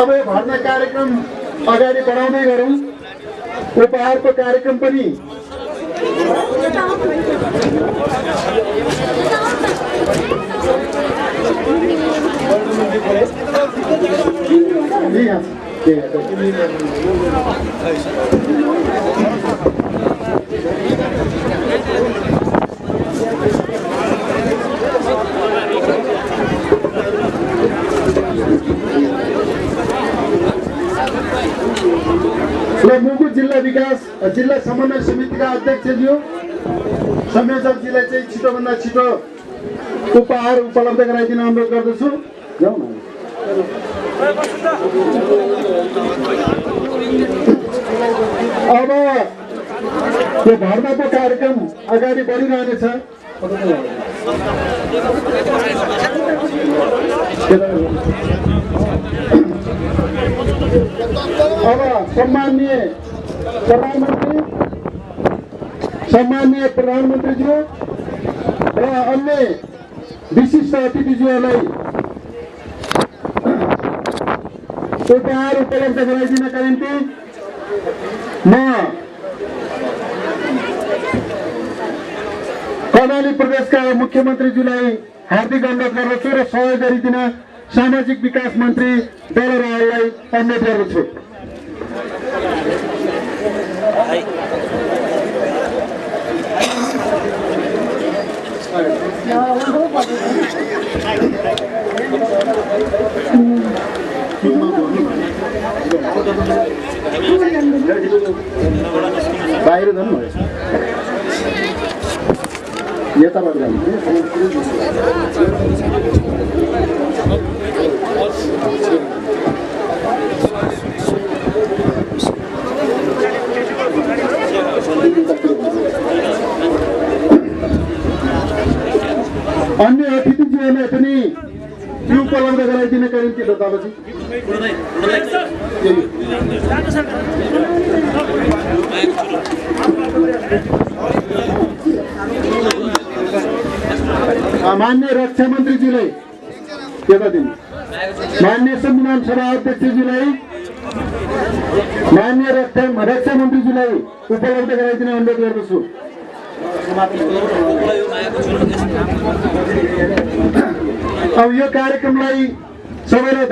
अब यो भर्ना कार्यक्रम अगाडि बढाउँदै गरौँ। उपहारको कार्यक्रम पनि मुगु जिल्ला समन्वय समितिका अध्यक्षज्यू संयोजकजीलाई चाहिँ छिटोभन्दा छिटो उपहार उपलब्ध गराइदिन अनुरोध गर्दछु। जाउँ न। अब यो भर्नाको कार्यक्रम अगाडि बढिरहनेछ। अब सम्माननीय प्रधानमन्त्रीज्यू र अन्य विशिष्ट अतिथिज्यूहरूलाई उपहार उपलब्ध गराइदिनका निम्ति म कर्णाली प्रदेशका मुख्यमन्त्रीज्यूलाई हार्दिक अनुरोध गर्दछु र सहयोग गरिदिन सामाजिक विकास मन्त्री बेला राईलाई अनुरोध गर्दछु। बाहिर जानु यताबाट जानु। अन्य अतिथिज्यूहरूलाई पनि यो उपलब्ध गराइदिनका निम्ति दादाजी मान्य रक्षा मन्त्रीज्यूलाई यता दिनु। मान्य संविधान सभा अध्यक्षज्यूलाई मान्य रक्षा मन्त्रीज्यूलाई उपलब्ध गराइदिन अनुरोध गर्दछु। अब यो कार्यक्रमलाई सबैलाई